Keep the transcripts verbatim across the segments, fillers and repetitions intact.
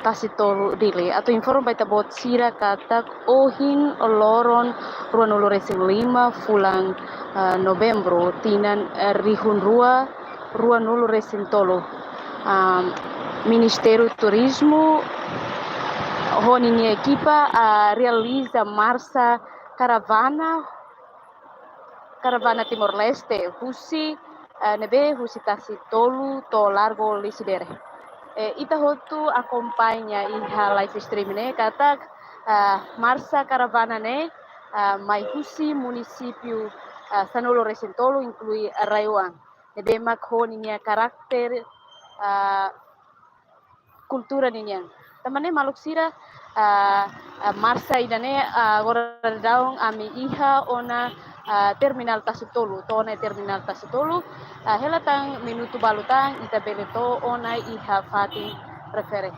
Tasitolu Dili. Atu informa ba ita-boot sira katak ohin loron ruanulu-resin-lima fulan, eh, Novembru tinan, eh, rihun rua ruanulu-resin-tolu. Ah, Ministériu Turizmu ho ninia ekipa, ah, realiza marsa karavana, karavana Timor-Leste, husi, eh, ne'ebé husi Tasitolu to'o Largo Lecidere. Eh, ita hotu akompaña iha live stream ne'e katak, eh, marsa karavana ne'e, eh, mai husi munisípiu, eh, sanulu-resin-tolu, inklui RAEOA, ne'ebé mak ho ninia karakter, eh, kultura ninian. Tanba ne'e maluk sira, ah, ah, marsa ida-ne'e, ah, agora daudaun ami iha ona, ah, terminál Tasitolu, to'o ona terminál Tasitolu, ah, hela tan minutu balu tan ita bele to'o ona iha fatin refere.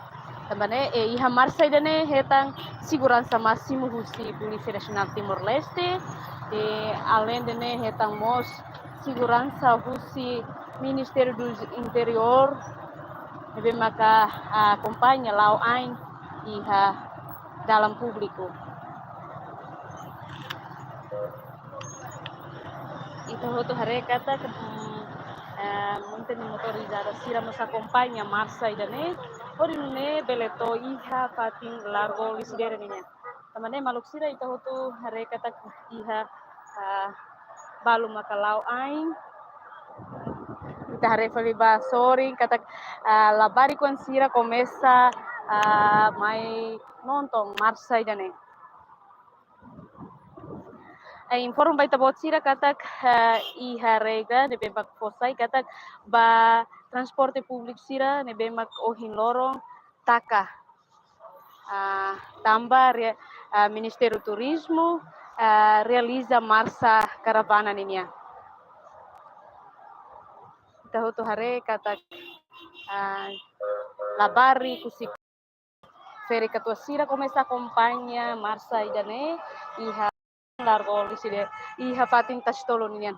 Tanba ne'e, eh, iha marsa ida-ne'e hetan seguransa másimu husi Polísia Nasionál Timor-Leste, eh, alende ne'e hetan mós seguransa husi Ministériu do Interiór, ne'ebé maka akompaña la'o ain iha dalan públiku. Ita hotu haree katak, mm, eh, monta motorizada sira mós akompaña marsa ida-ne'e, hodi nune'e bele to'o iha fatin Largo Lecidere nian. Tanba ne'e maluk sira, ita hotu haree katak iha, ah, balu maka la'o ain. Ita haree fali ba sorin katak, ah, labarik-oan sira komesa, ah, mai nonton marsa ida-ne'e. Eh, informa ba ita-boot sira katak, ah, iha regra ne'ebé mak fó sai katak ba transporte públiku sira ne'ebé mak ohin loron taka. Ah, tanba re-, ah, Ministériu Turizmu, ah, realiza marsa karavana ninian. Ita hotu haree katak, ah, labarik husi feri katuas sira komesa akompaña marsa ida-ne'e iha Largo Lecidere, iha fatin Tasitolu nian.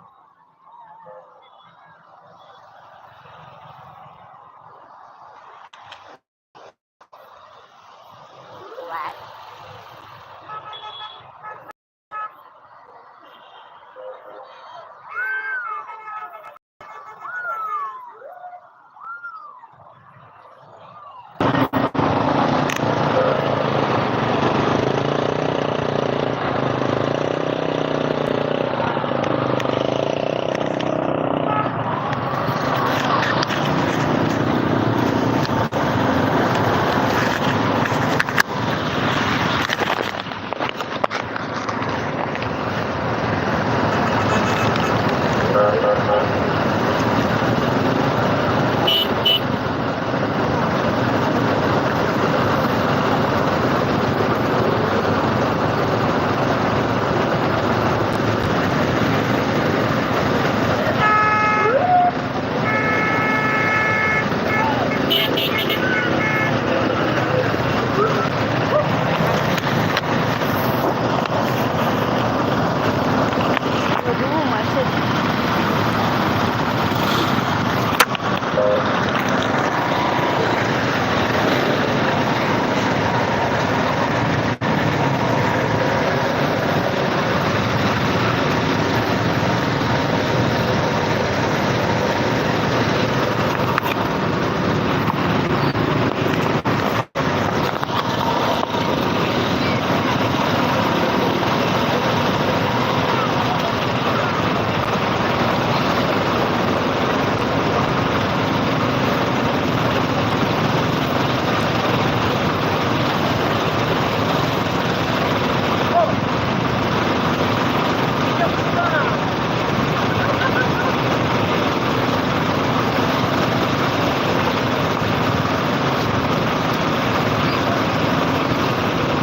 Aduh, macet.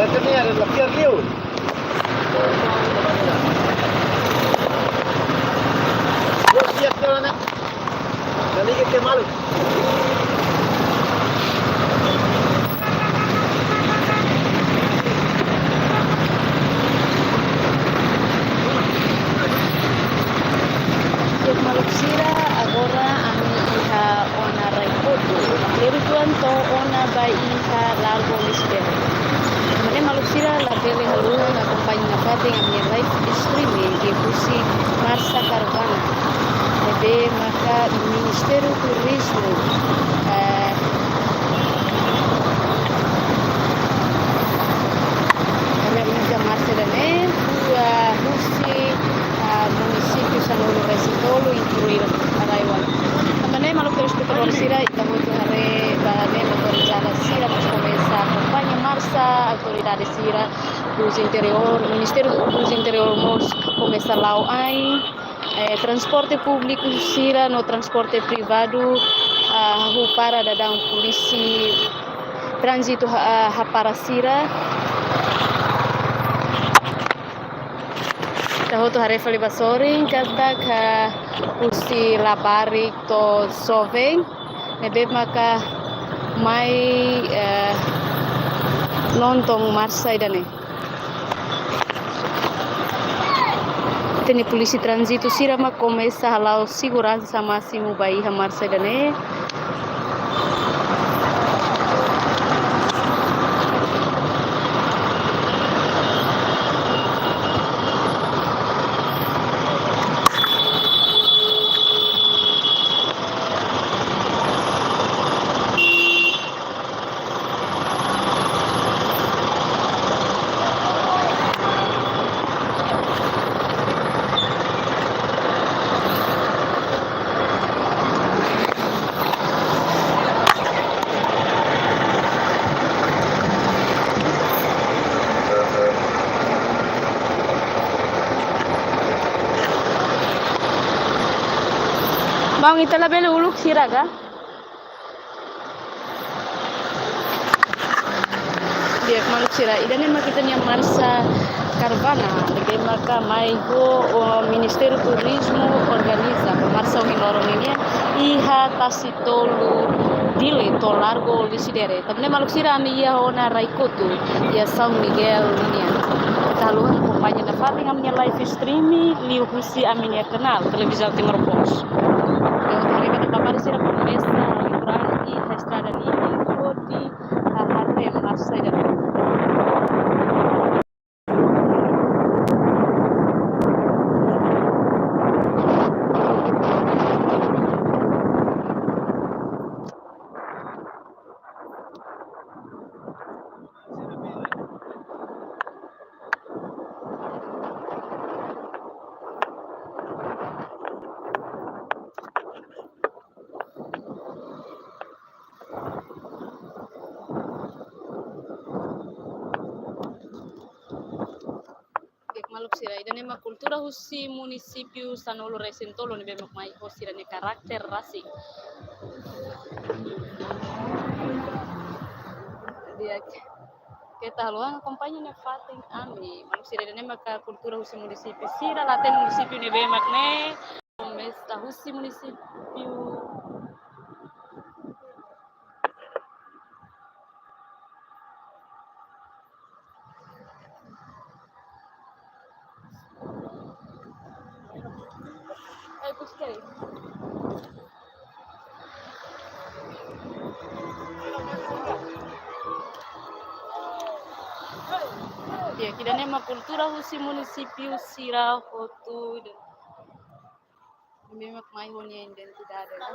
Satu ni ada lebih liu. Yo, siap, siap, anak. Dali ke malu. Di'ak maluk sira, agora ami iha ona rai kotu. Liuliu uitoan to'o ona ba iha Largo Lisbon. Ida-ne'e maluk sira labele haluha akompaña nafatin ami-nia live streaming liuhusi Marsa Caravana. Ne'ebé maka Ministériu Turizmu, eh, realiza marsa ida-ne'e, husi, ah, munisípiu sanulu-resin-tolu, inklui RAEOA. Tanba ne'e maluk telespetadór sira, ita hotu haree ba ne'e motorizada sira mós komesa akompaña marsa, autoridade sira dos interiór, Ministériu dos Interiór mós komesa la'o ain, eh, transporte públiku sira no transporte privadu, ah, hahú para daudaun polísia tránzitu, ah, hapara sira. Ita hotu haree fali ba sorin katak, ah, husi labarik to'o soven ne'ebé maka mai, eh, nonton marsa ida-ne'e. Ita-nia polísia tránzitu sira mak komesa hala'o seguransa másimu ba iha marsa ida-ne'e. Maun, ita labele uluk sira ka? Di'ak maluk sira, ida-ne'e mak ita-nia Marsa Caravana, ne'ebé maka mai ho, o, Ministériu Turizmu organiza, marsa ohin loron ninian, iha Tasi Tolu, Dili to'o Largo Lecidere. Tanba ne'e maluk sira, ami iha ona Rai-Kotu, iha São Miguel ninian. Ita haluha akompaña nafatin ami-nia live stream liuhusi ami-nia kanál Televizaun Timor Post. Entaun, ami-nia labarik sira komesa lori iha estrada ninian hodi haree marsa ida-ne'e. Di'ak maluk sira, ida-ne'e mak kultura husi munisípiu sanulu-resin-tolu ne'ebé mak mai ho sira-nia karakter rasik. Di'ak, keta haluha akompaña nafatin ami. Maluk sira, ida-ne'e maka kultura husi munisípiu sira, la hatene munisípiu ne'ebé mak ne'e. Komesa husi munisípiu. Eh, gostei. Di'ak, ida-ne'e mak kultura husi munisípiu sira hotu. Ne'ebé mak mai ho nia identidade, né?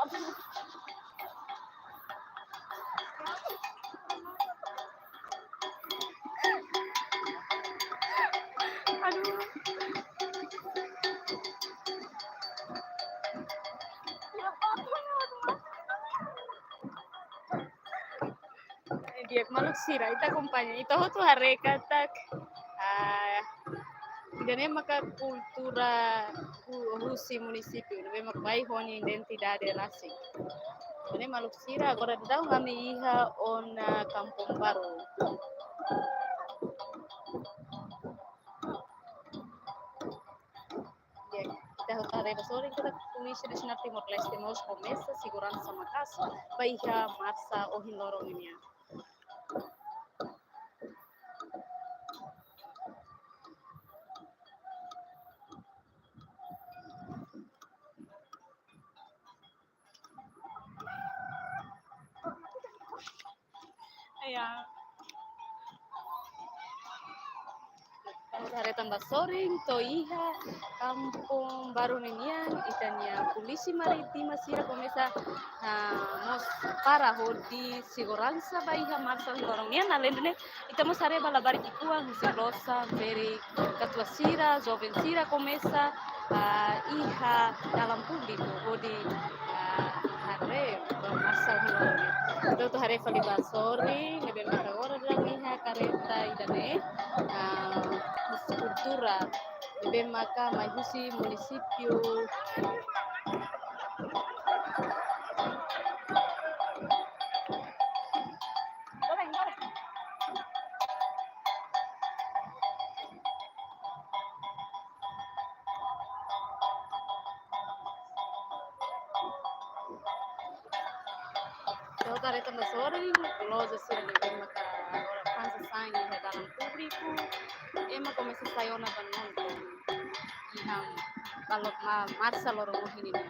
Aduh. Di'ak, maluk sira, ita akompaña, ita hotu haree katak, ah, ida-ne'e maka kultura hu-, husi munisípiu, ne'ebé mak bainhira ho nia identidade rasik. Ida-ne'e, maluk sira, agora daudaun ami iha ona Kampung Baru. Di'ak, ita hotu haree ba sorin katak polísia nasionál Timor-Leste mós komesa seguransa maka'as ba iha marsa ohin loron nian. Ya. Ita haree tan ba sorin to'o iha Kampung Baru ninian, ita-nia polísia marítima sira komesa, ah, mós para hodi seguransa ba iha marsa loron nian, alende ne'e, ita mós haree ba labarik ki'ikoan, husi klosan, ferik, katuas sira, joven sira komesa, ah, iha dalan públiku hodi, ah, haree ba marsa loron nian. Entaun, ita haree fali ba sorin, ne'ebé maka agora daudaun iha kareta ida-ne'e, ah, husi kultura, ne'ebé maka mai husi munisípiu. Ita haree tan ba sorin, loja sira ne'ebé maka agora fa'an sasán iha dalan públiku, ema komesa sai ona ba nonton iha balok ma-, marsa loron ohin nian.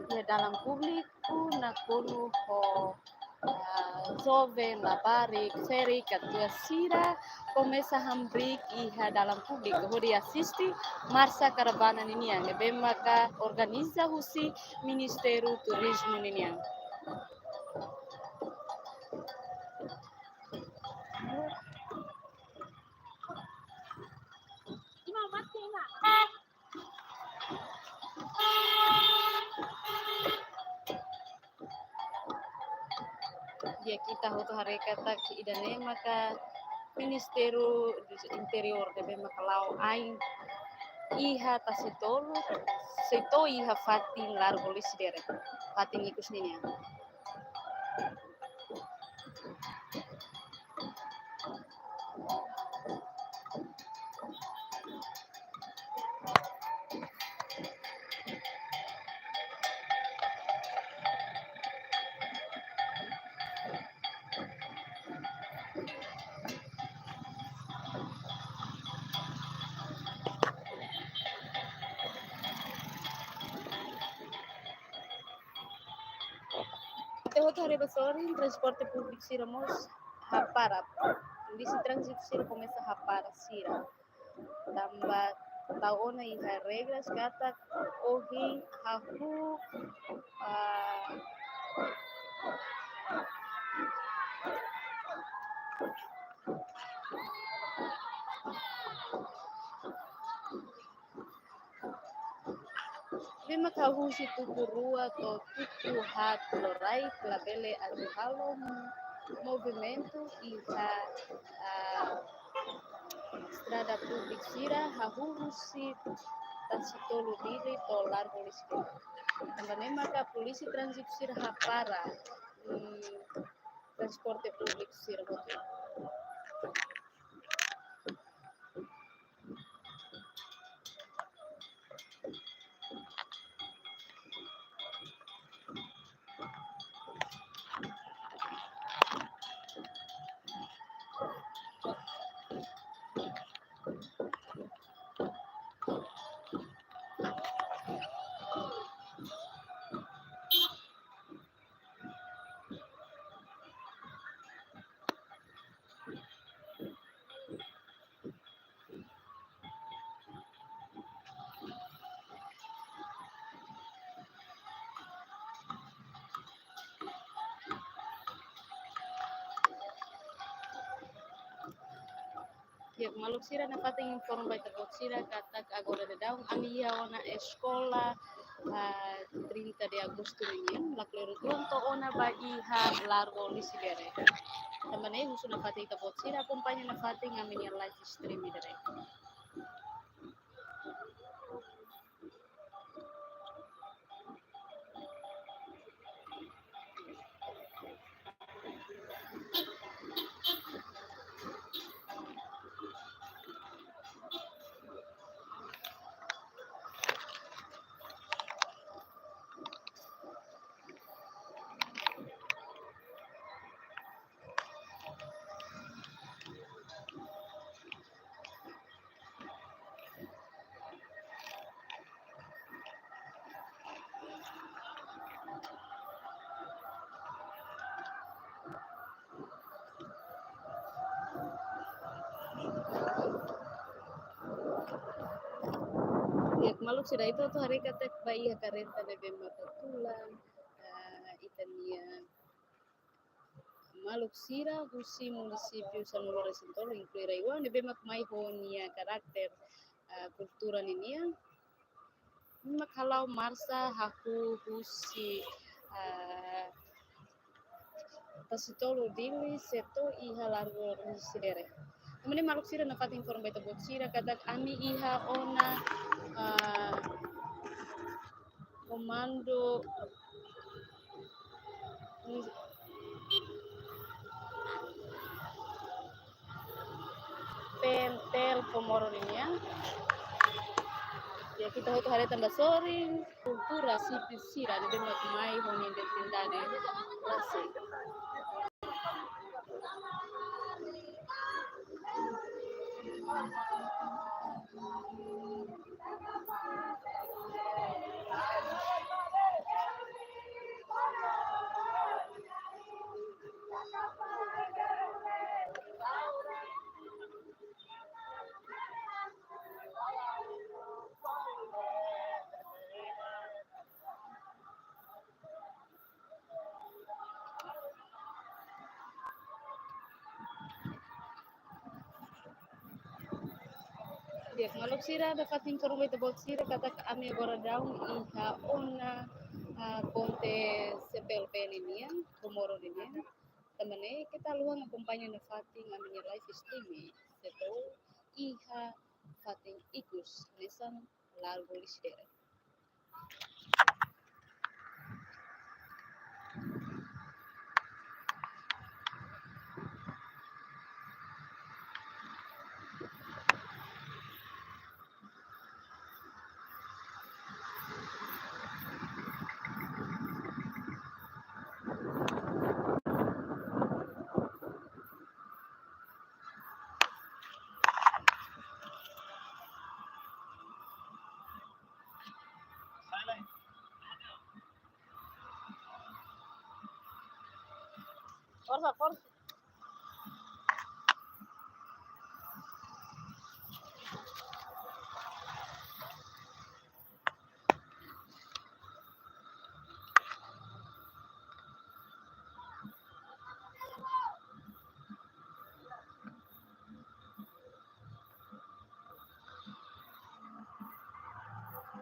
Iha dalan públiku nakonu ho, ah, joven, labarik, ferik, katuas sira komesa hamriik iha dalan públiku hodi asiste marsa karavana ninian, ne'ebé maka organiza husi Ministériu Turizmu ninian. Di'ak, ita hotu haree katak ida-ne'e maka Ministériu Interiór ne'ebé maka la'o ain iha Tasitolu, sei to'o iha fatin Largo Lecidere, fatin ikus ninian. Ita hotu haree ba sorin, transporte públiku sira mós hapara. Polísia tránzitu sira komesa hapara sira. Tanba tau ona iha regras katak ohin hahú, ah, ne'ebé maka husi tuku rua to'o tuku haat loraik labele atu halo movimentu iha, ah, estrada públiku sira hahú husi Tasitolu Dili to'o Largo Lecidere. Tanba ne'e maka polísia tránzitu sira hapara, mm, transporte públiku sira hotu. Di'ak, maluk sira, nafatin informa ba ita-boot sira katak agora daudaun ami iha ona eskola, ah, trinta de Agosto ninian, lakleur uitoan to'o ona ba iha Largo Lisidere. Tanba ne'e husu nafatin ita-boot sira akompaña nafatin ami-nia live stream ida-ne'e. Di'ak, maluk sira, ita atu haree katak ba iha kareta ne'ebé maka tulan, ah, ita-nia maluk sira husi munisípiu sanulu-resin-tolu, inklui RAEOA, ne'ebé mak mai ho nia karakter, ah, kultura ninian. Mak hala'o marsa hahú husi, ah, Tasitolu Dili, sei to'o iha Largo Lisidere. Tanba ne'e maluk sira, nafatin informa ba ita-boot sira katak ami iha ona, ah, komandu PNTL Comoro ninian. Di'ak, ita hotu haree tanba sorin kultura sipil sira ne'ebé mak mai ho nia identidade rasik. Di'ak, maluk sira, nafatin informa ba ita-boot sira katak ami agora daudaun iha ona, ah, ponte CPLP ninian, Comoro ninian. Tanba ne'e keta haluha akompaña nafatin ami-nia live stream, sei to'o iha fatin ikus, hanesan Largo Lisidere. Forsa, forsa.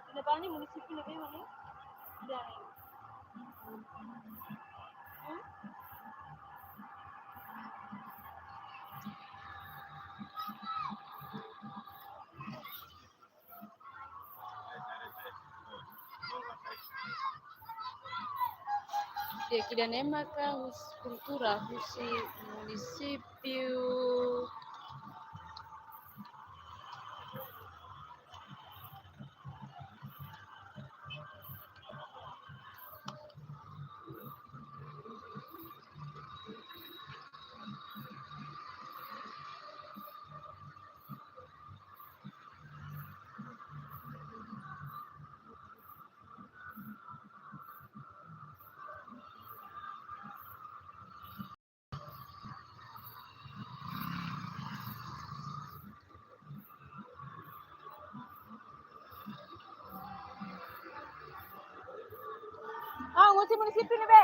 Ida-ne'e bani munisípiu ne'ebé mak ne'e? Ida-ne'e. Hmm? Di'ak, ida-ne'e maka husi kultura husi munisípiu. Ah, husi munisípiu ne'ebé?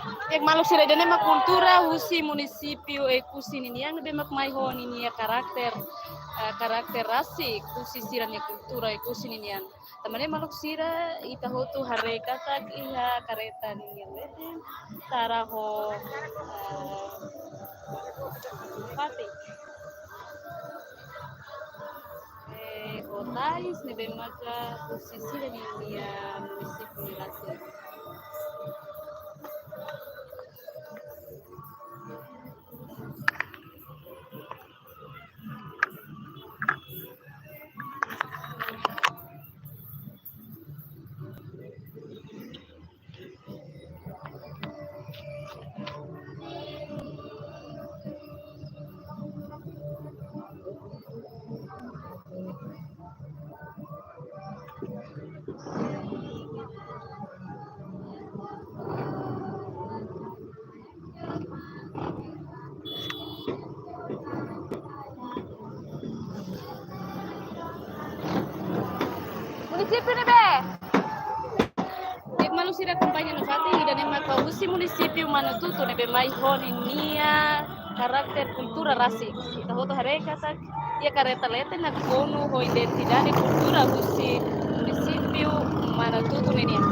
Di'ak maluk sira, ida-ne'e mak kultura husi munisípiu Oekusi ninian ne'ebé mak mai ho ninia karakter, eh, karakter rasik husi sira-nia kultura Oekusi ninian. Tan ne'e maluk sira, ita hotu haree katak iha kareta ninia leten, tara ho, eh, fatin. Eh, ho tais ne'ebé maka husi sira-nia munisípiu rasik. Munisípiu ne'ebé? Di'ak maluk sira, akompaña nafatin, ida-ne'e maka husi munisípiu Manatutu ne'ebé mai ho ninia karakter kultura rasik. Ita hotu haree katak iha kareta leten nakonu ho identidade kultura husi munisípiu Manatutu ninian.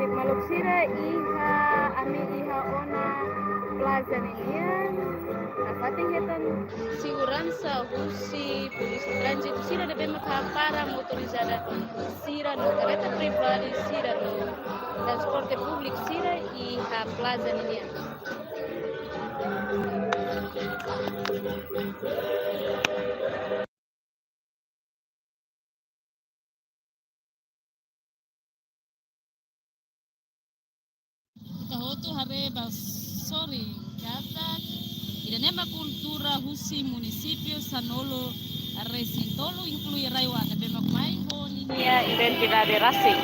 Di'ak maluk sira, iha ami iha ona plaza ninian, nafatin hetan seguransa husi polísia tránzitu sira ne'ebé maka hapara motorizada sira no kareta privadu sira no transporte públiku sira iha plaza ninian. Ita hotu haree ba sorin katak ida-ne'e mak kultura husi munisípiu sanulu-resin-tolu, inklui RAEOA, ne'ebé mak mai ho ninia identidade rasik.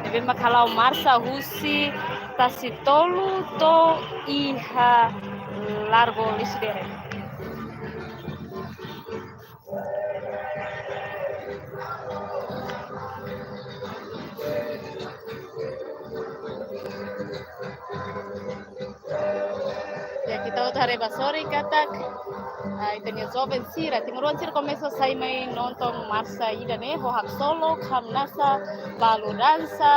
Ne'ebé mak hala'o marsa husi Tasitolu to'o iha Largo Lecidere. Ya, ita hotu haree ba sorin katak, ah, ita-nia joven sira, timoroan sira komesa sai mai nonton marsa ida-ne'e, ho haksolok, hamnasa, balu dansa.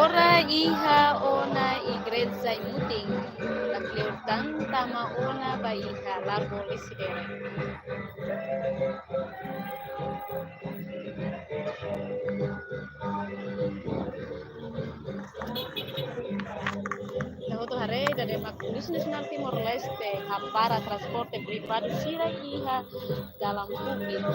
Agora iha ona igreja Imutin, la kleur tan tama ona ba iha Lago Lisihere. Ita hotu haree, ida-ne'e mak Polísia Nasionál Timor-Leste hapara transporte privadu sira iha dalan públiku.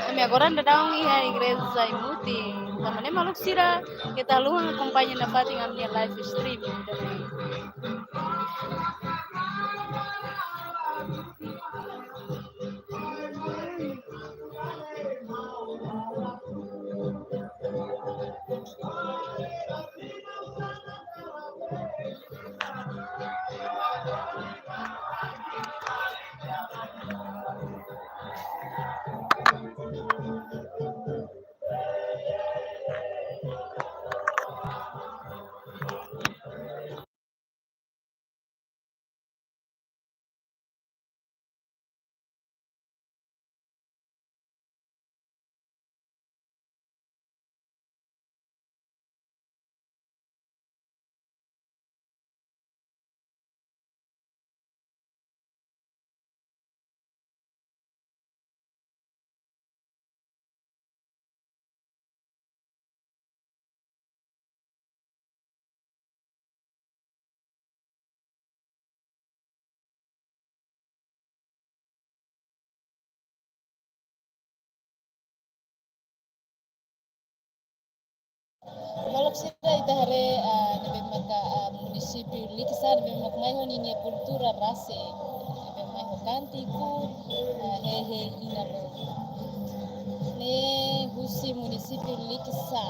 Ami agora daudaun iha igreja Imutin. Tanba ne'e maluk sira, keta haluha akompaña nafatin ami-nia live stream. Maluk sira, ita haree, ah, ne'ebé maka, ah, munisípiu Likisá, ne'ebé mak mai ho ninia kultura rasik, ne'ebé mai ho kántiku, ah, hehe inalo. Ne'e husi munisípiu Likisá.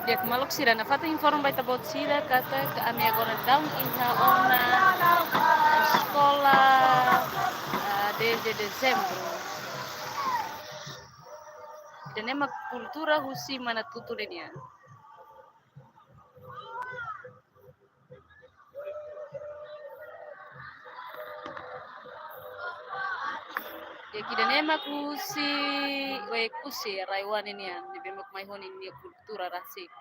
Di'ak, maluk sira, nafatin informa ba ita-boot sira katak ami agora daudaun iha ona eskola, ah, dez de Dezembru. Ida-ne'e mak kultura husi Manatutu ne'e nian. Di'ak, ida-ne'e mak husi Oekusi, rai-oan ninian, ne'ebé mak mai ho ninia kultura rasik.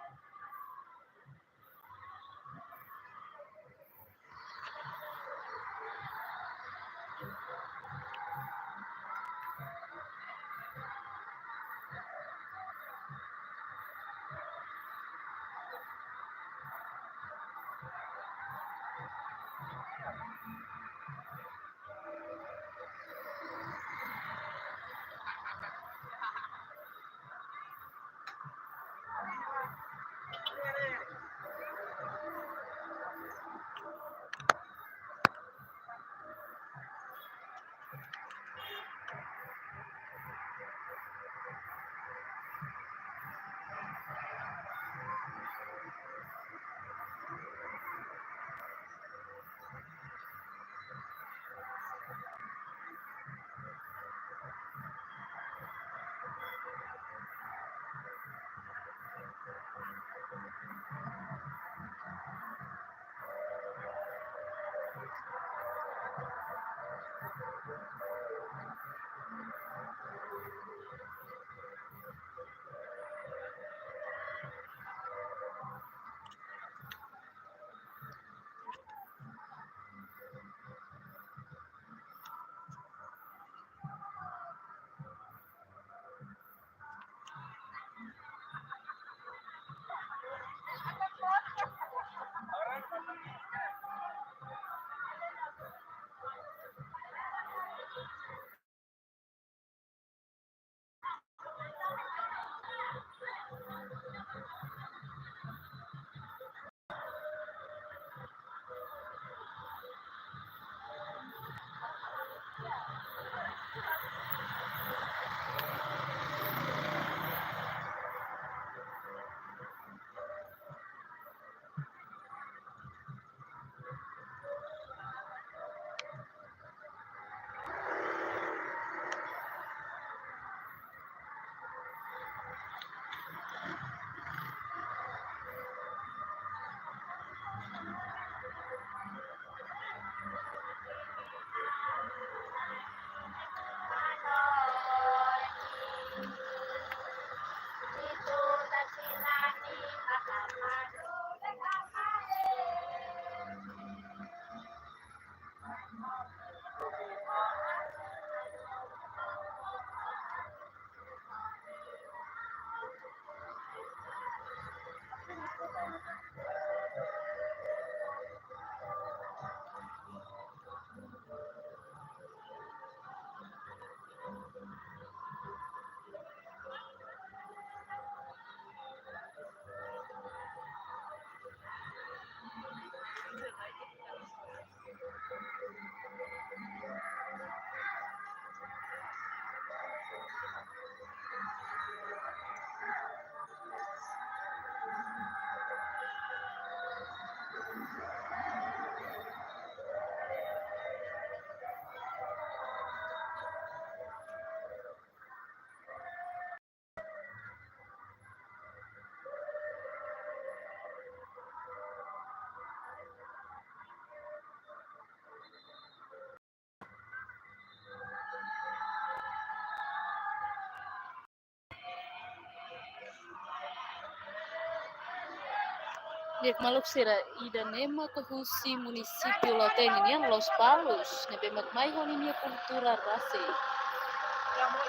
Di'ak, maluk sira, ida-ne'e mak husi munisípiu Lautein nian, Lospalos, ne'ebé mak mai ho ninia kultura rasik.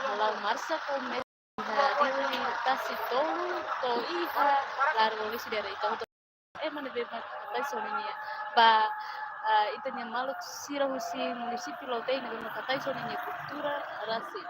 Hala'o marsa komesa iha Rihun Tasi Tolu to'o iha Largo Lecidere. Ita hotu ema ne'ebé mak hatais ho ninia, ba, ah, ita-nia maluk sira husi munisípiu Lautein ne'ebé mak hatais ho ninia kultura rasik.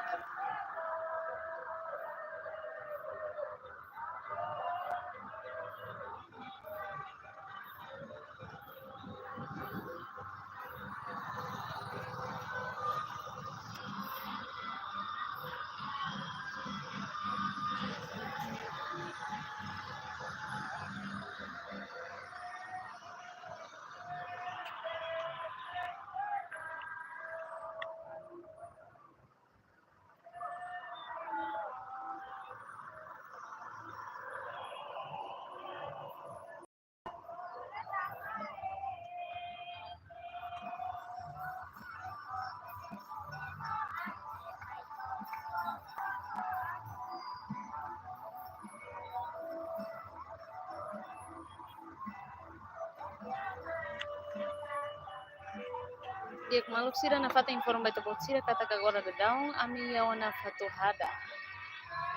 Di'ak, maluk sira, nafatin informa ba ita-boot sira katak agora daudaun ami iha ona fatuhada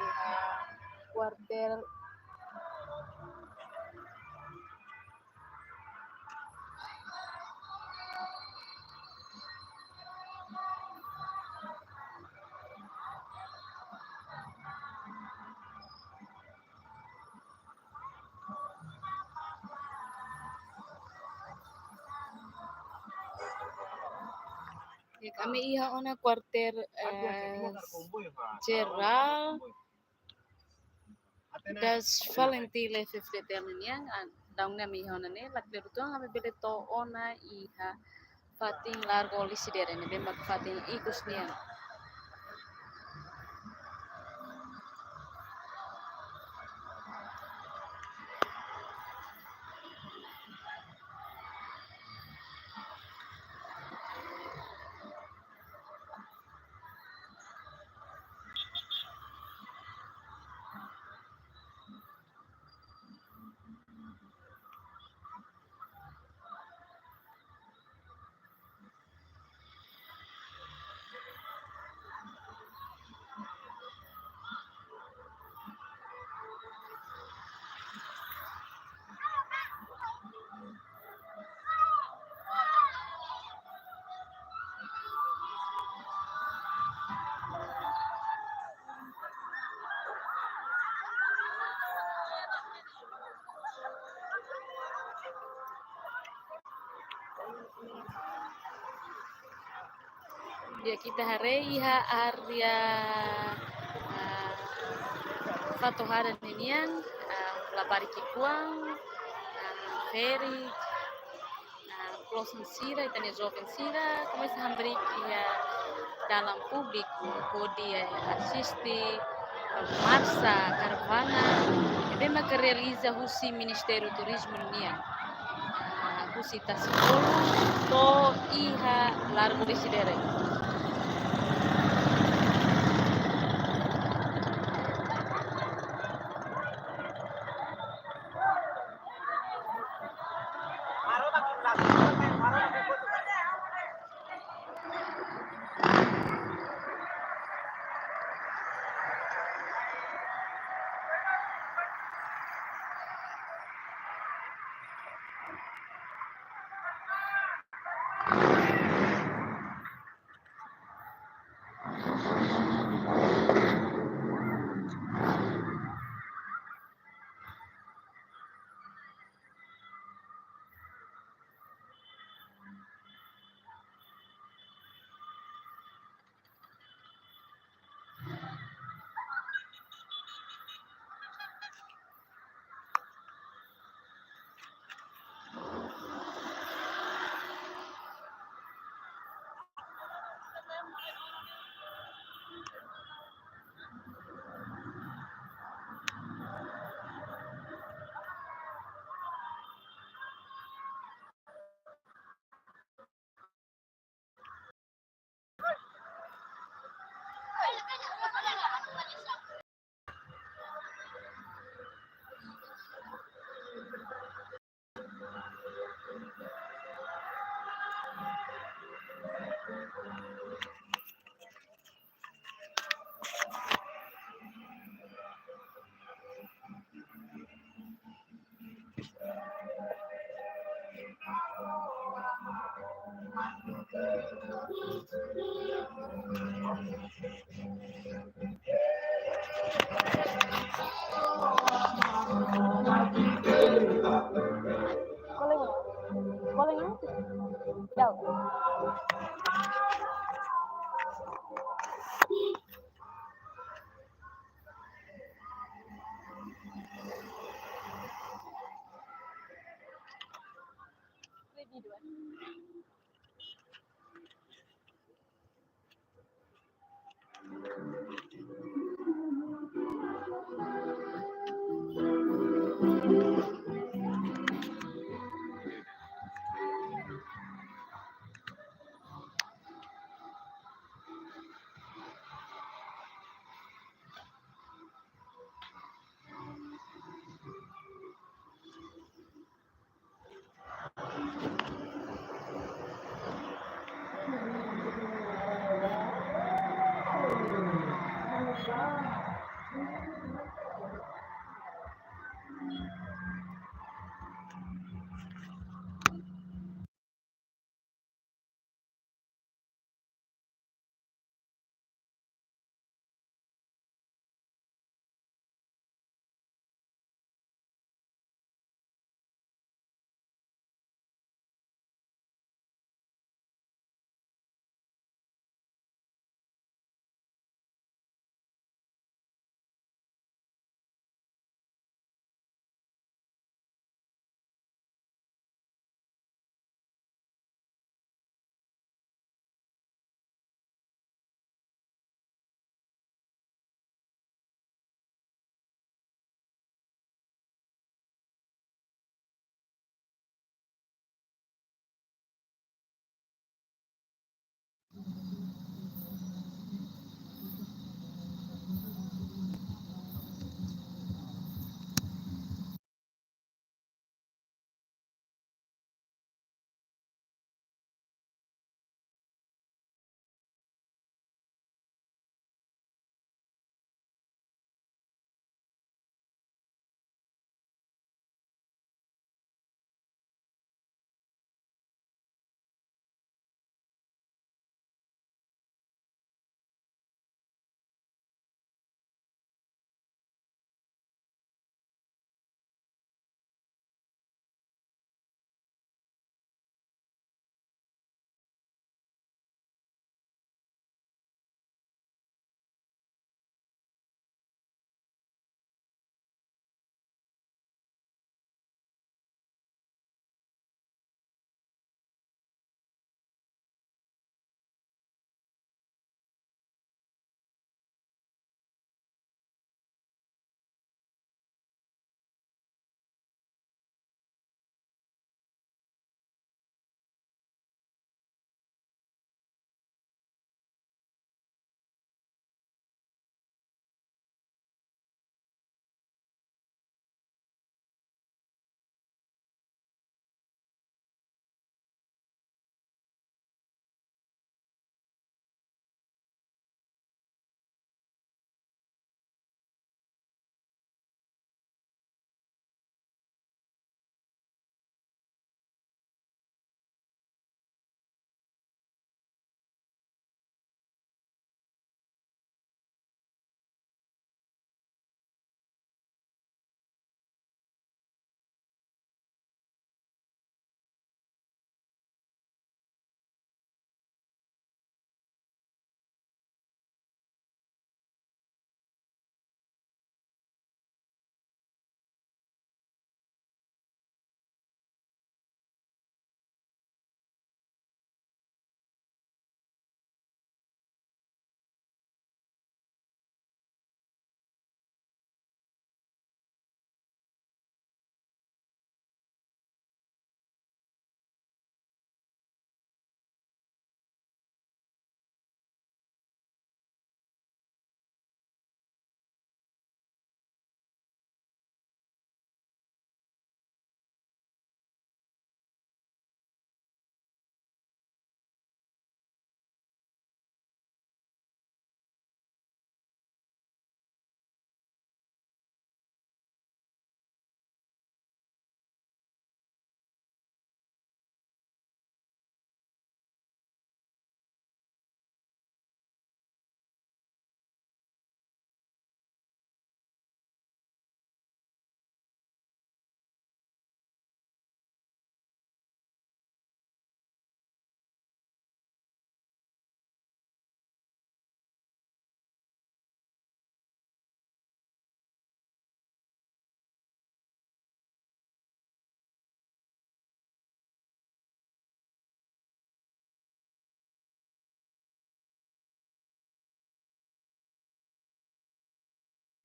iha kuartél. Di'ak, ami iha ona kuartél, eh, jerál das Falintil F-FDTL nian, ah, daudaun ne'e ami iha ona ne'e, la kleur uitoan ami bele to'o ona iha fatin Largo Lecidere, ne'ebé mak fatin ikus nian. Di'ak, ita haree iha área, ah, fatuhada ninian, ah, labarik ki'ikoan, ah, ferik, ah, klosan sira, ita-nia joven sira komesa hamriik iha dalan públiku hodi, eh, asiste, eh, marsa karavana ne'ebé maka realiza husi Ministériu Turizmu nian, ah, husi Tasi Tolu to'o iha Largo Lecidere.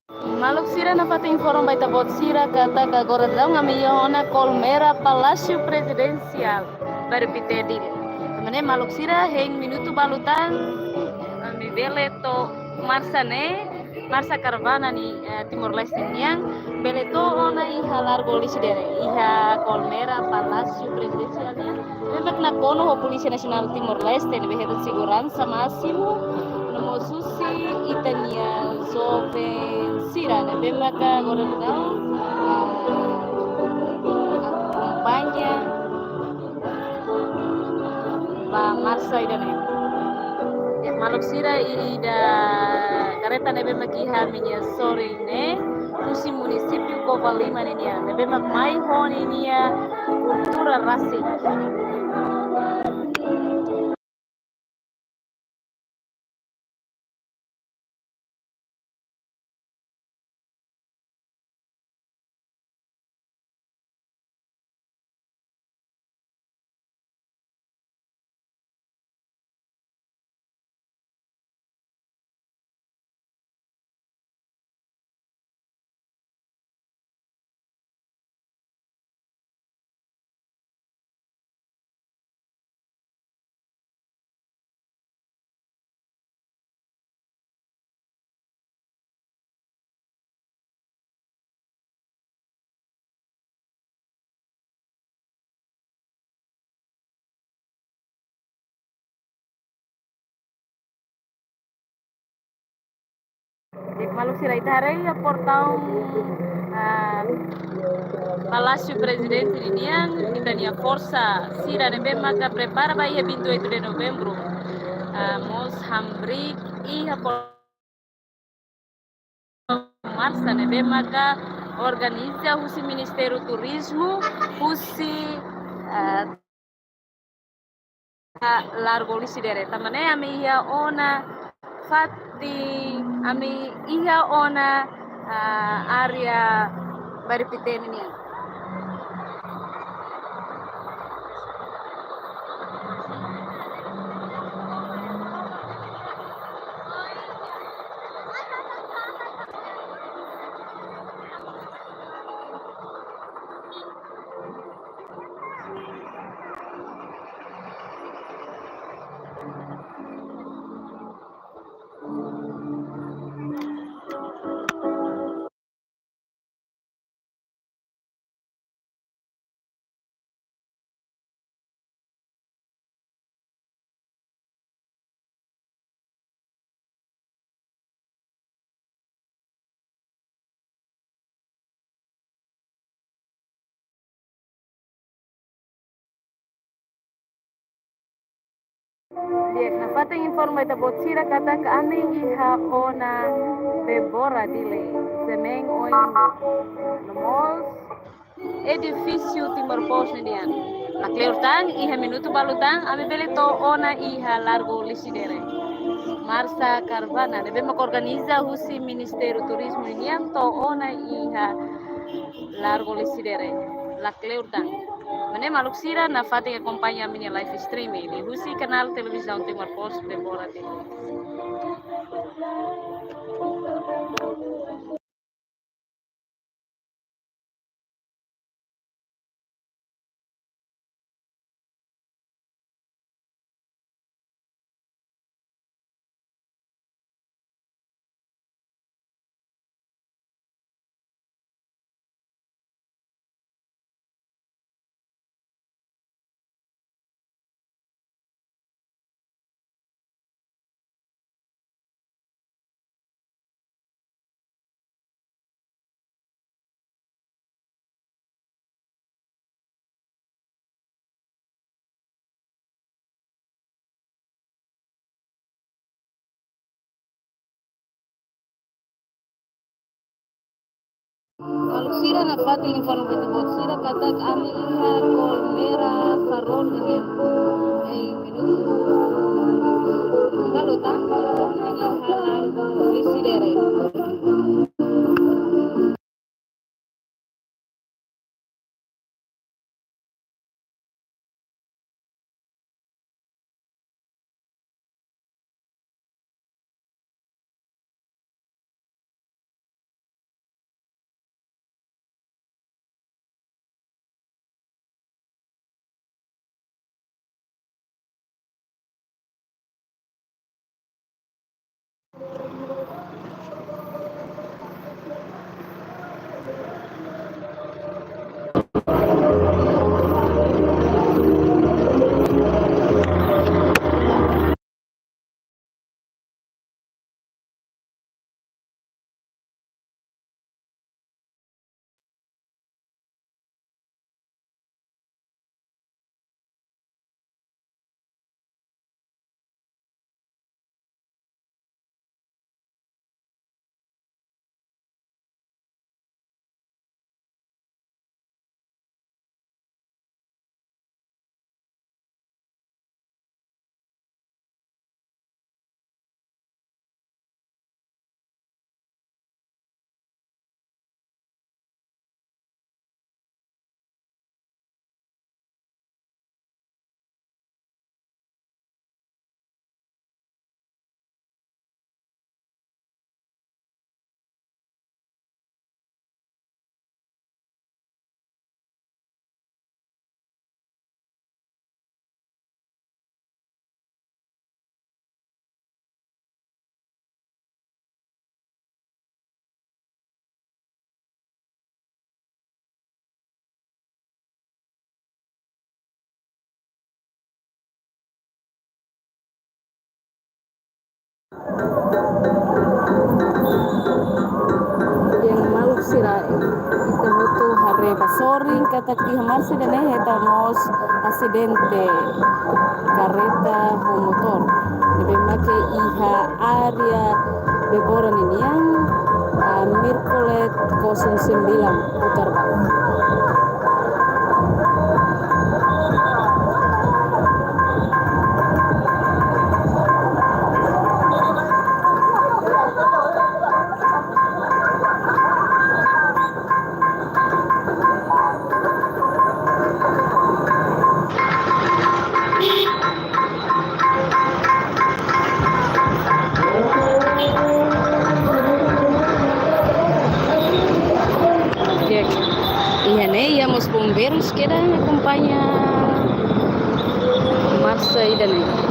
Maluk sira, nafatin informa ba ita-boot sira katak agora daudaun ami iha ona Colmera, Palásiu Prezidensiál, Bairru Pité, Dili. Tan ne'e maluk sira, hein minutu balu tan, ami bele to'o marsa ne'e, marsa karavana ne'e, eh, Timor-Leste nian, bele to'o ona iha Largo Lecidere, iha Colmera, Palásiu Prezidensiál nian. Ne'ebé mak nakonu ho Polísia Nasionál Timor-Leste, ne'ebé hetan seguransa másimu, no mós husi ita-nia joven sira, ne'ebé maka agora daudaun, ah, akompaña ba marsa ida-ne'e. Ya, maluk sira, ida kareta ne'ebé mak iha ami-nia sorin ne'e, husi munisípiu Covalima nian, ne'ebé mak mai ho ninia kultura rasik. Di'ak, maluk sira, ita haree iha portaun, ah, Palásiu Prezidente nian, ita-nia forsa sira ne'ebé maka prepara ba iha vinte e oito de Novembro, ah, mós hamriik iha por-, marsa ne'ebé maka organiza husi Ministériu Turizmu, husi, ah, Largo Lecidere. Tan ne'e ami iha ona fatin, ami iha ona, ah, área Bairru Pité nian. Di'ak, nafatin informa ita-boot sira katak ami iha ona Bebora Dili, Semen Oin, no mós edifísiu Timor Post nian. Lakleur tan, iha minutu balu tan, ami bele to'o ona iha Largo Lecidere. Marsa karavana ne'ebé mak organiza husi Ministériu Turizmu nian to'o ona iha Largo Lecidere. Lakleur tan. Tan ne'e maluk sira, nafatin akompaña ami-nia live streaming ne'e husi kanál televizaun Timor Post, Bebora Dili. Maluk sira, nafatin informa ba ita-boot sira katak ami iha Colmera Farol nian. Hein minutu balu tan, iha Largo Lecidere. Yang maluk sira, ita hotu haree ba sorin katak iha marsa ida-ne'e hetan mós asidente karreta ho motór. Ne'ebé mak iha área Bebora ninian, ah, Mirkolet kosong sembilan putar ba. Oke. Iha ne'e iha mós bombeirus kedan akompaña marsa ida-ne'e.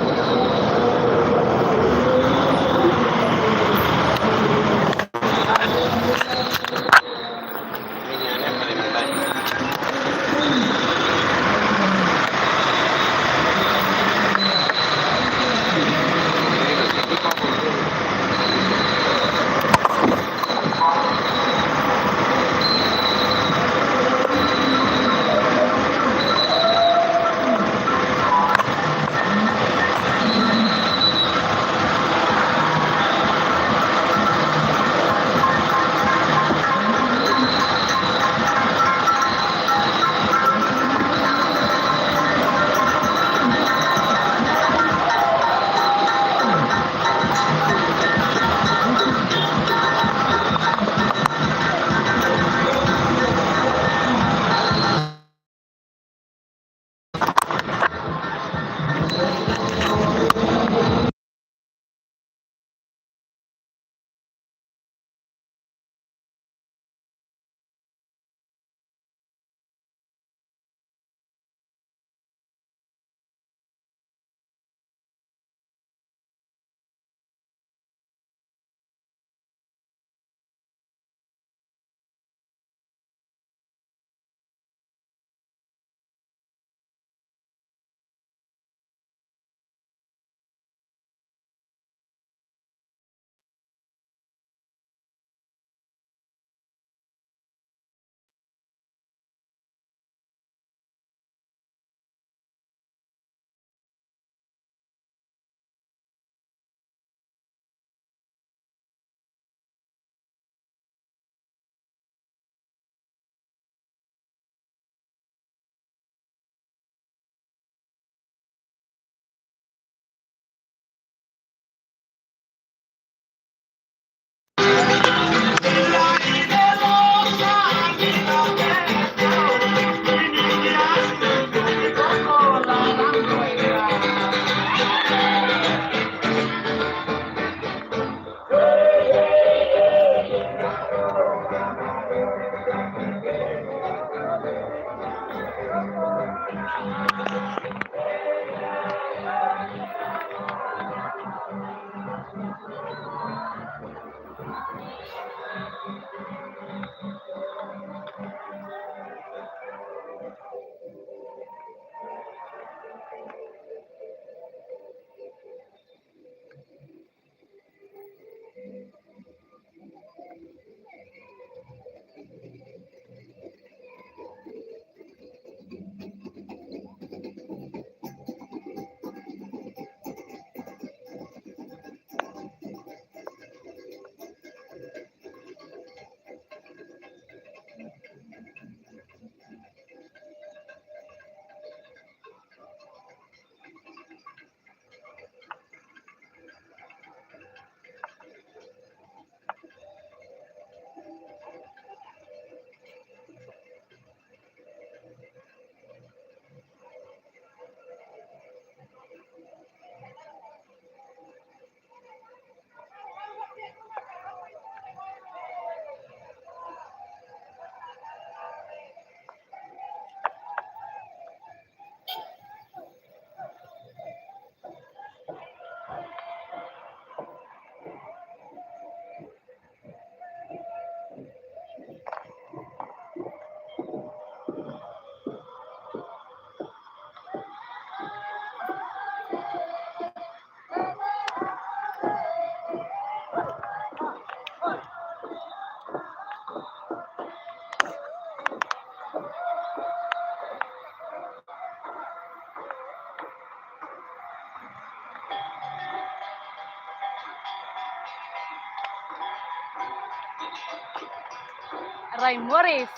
Rai Moris.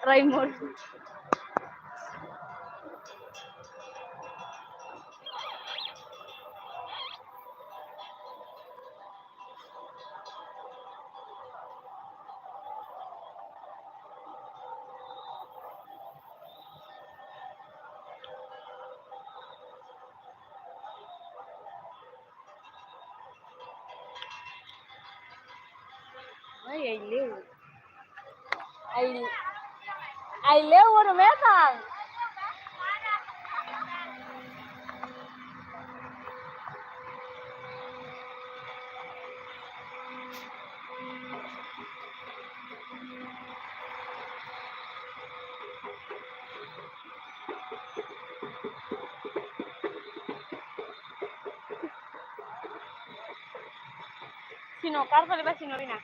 Rai Moris. Ai, ai, leu. Ai, ai, leu, mano, metan. Sino, karpa de ba sino rina.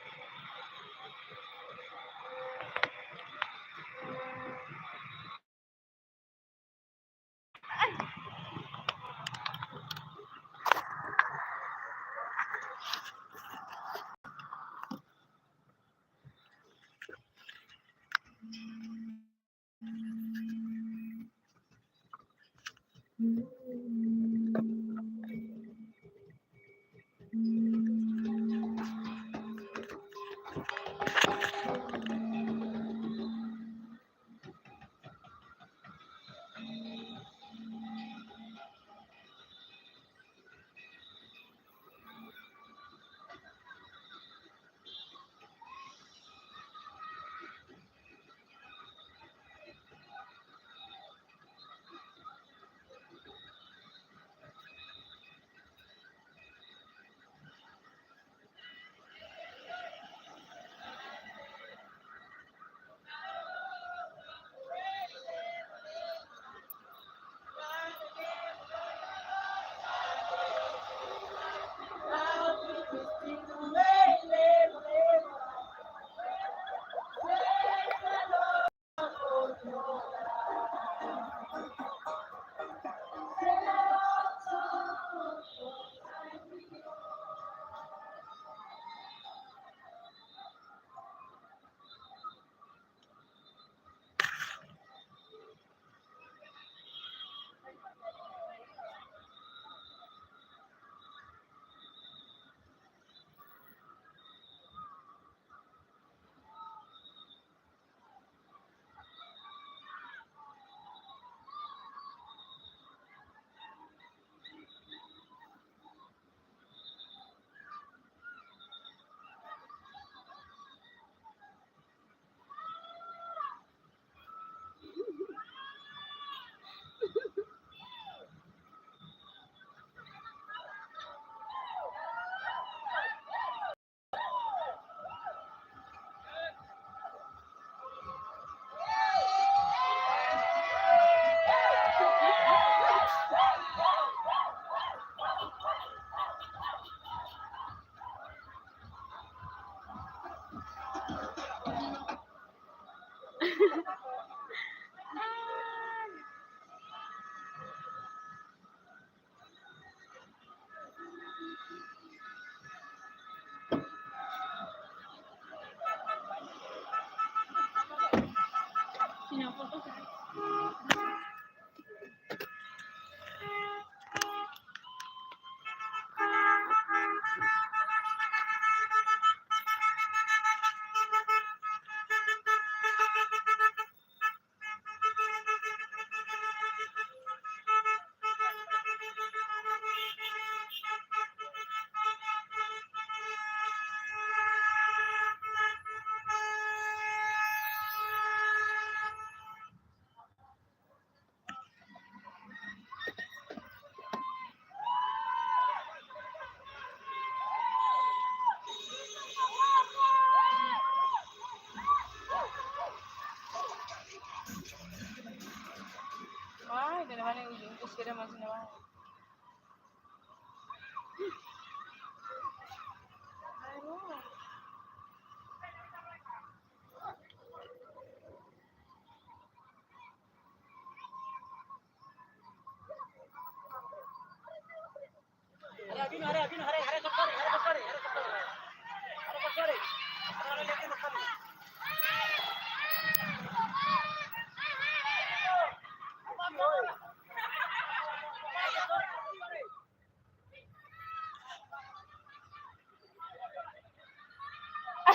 Ai, de mana ujung ke sira masih nama.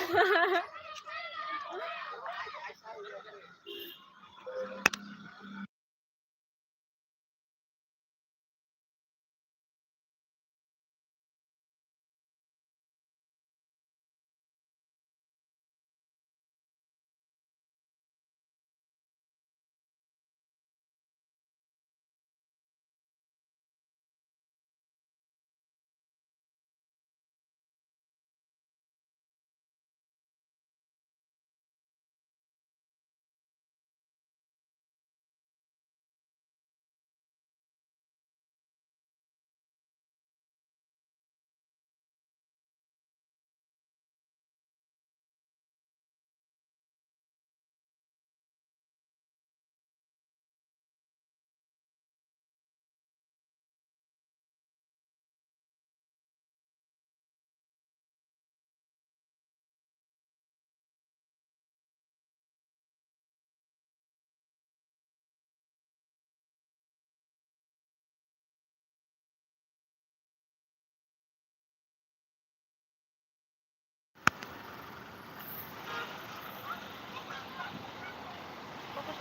Fokus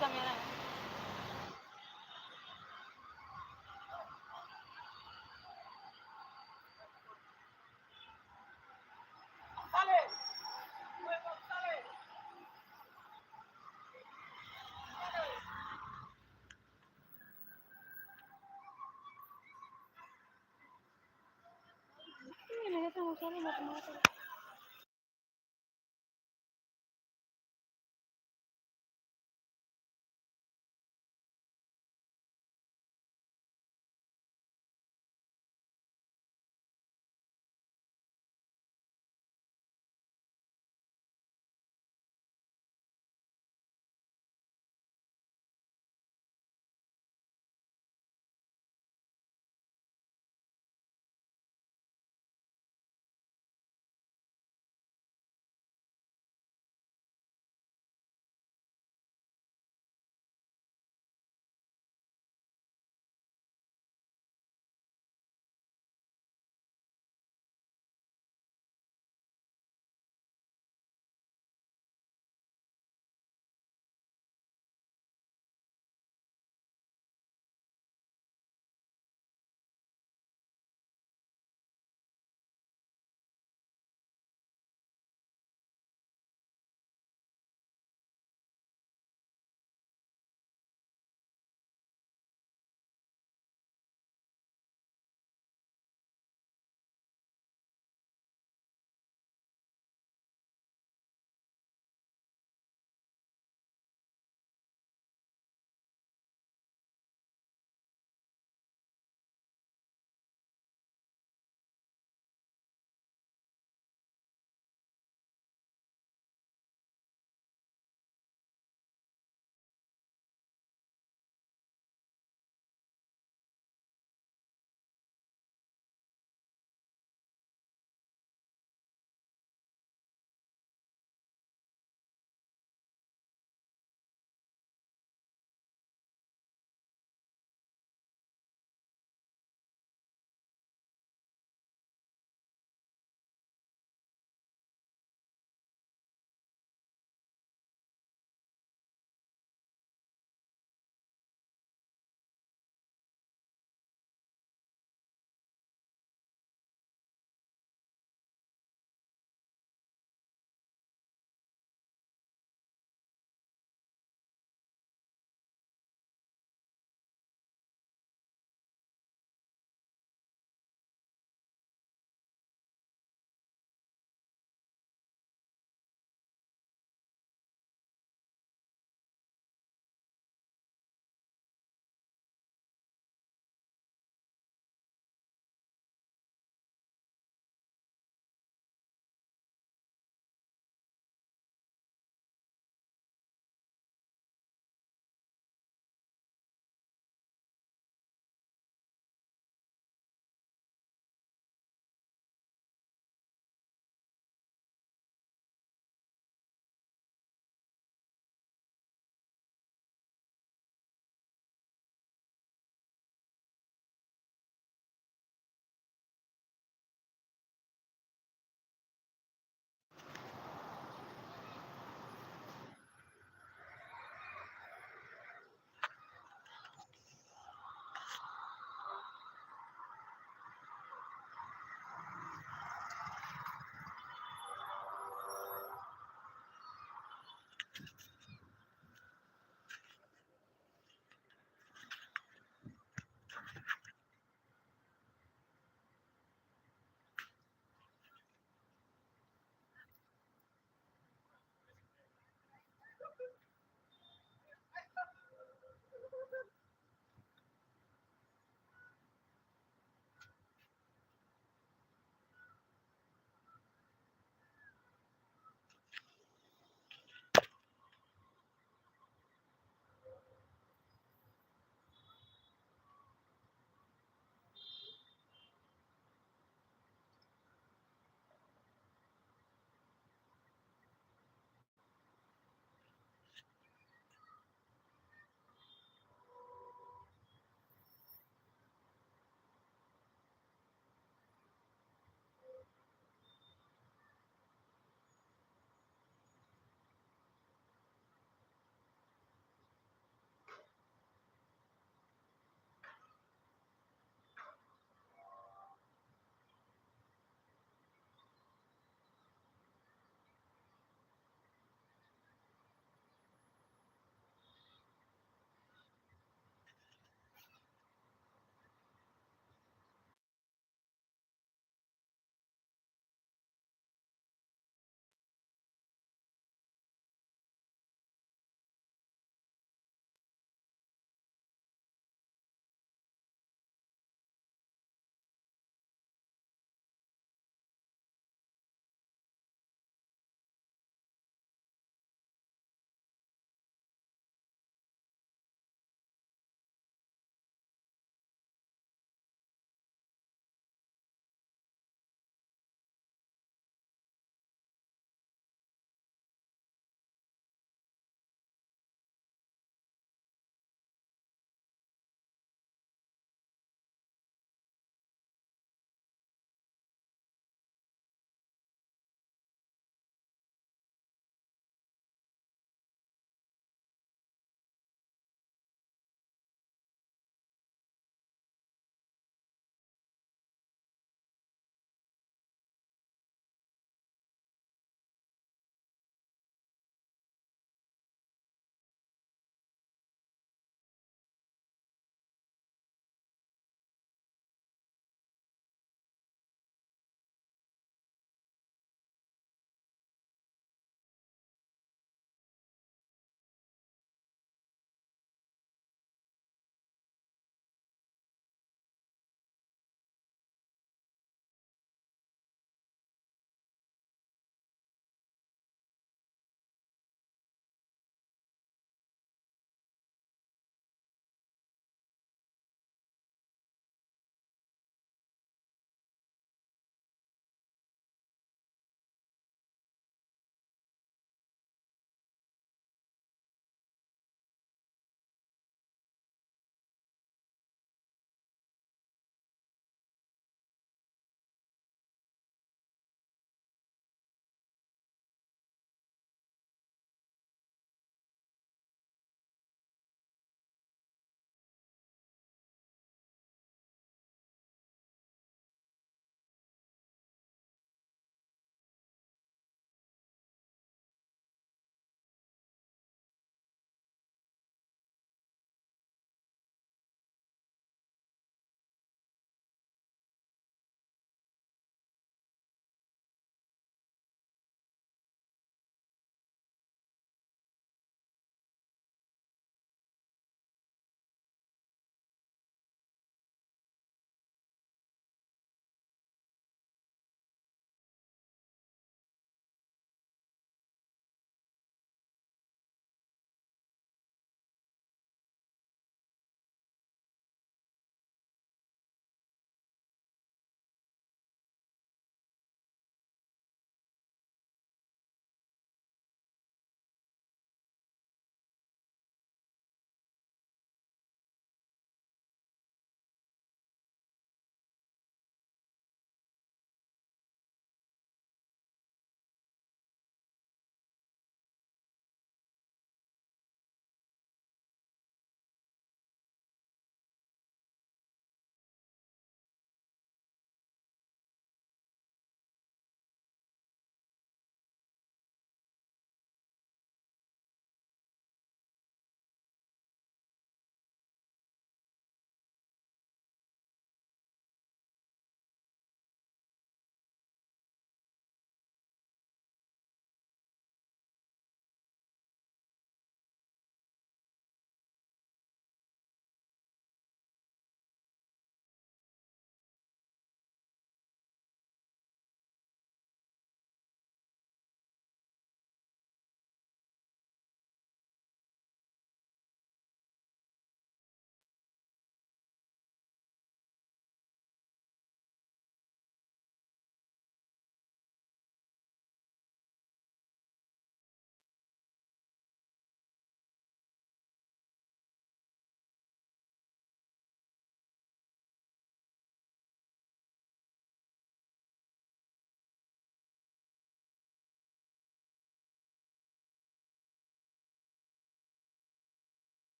kamera.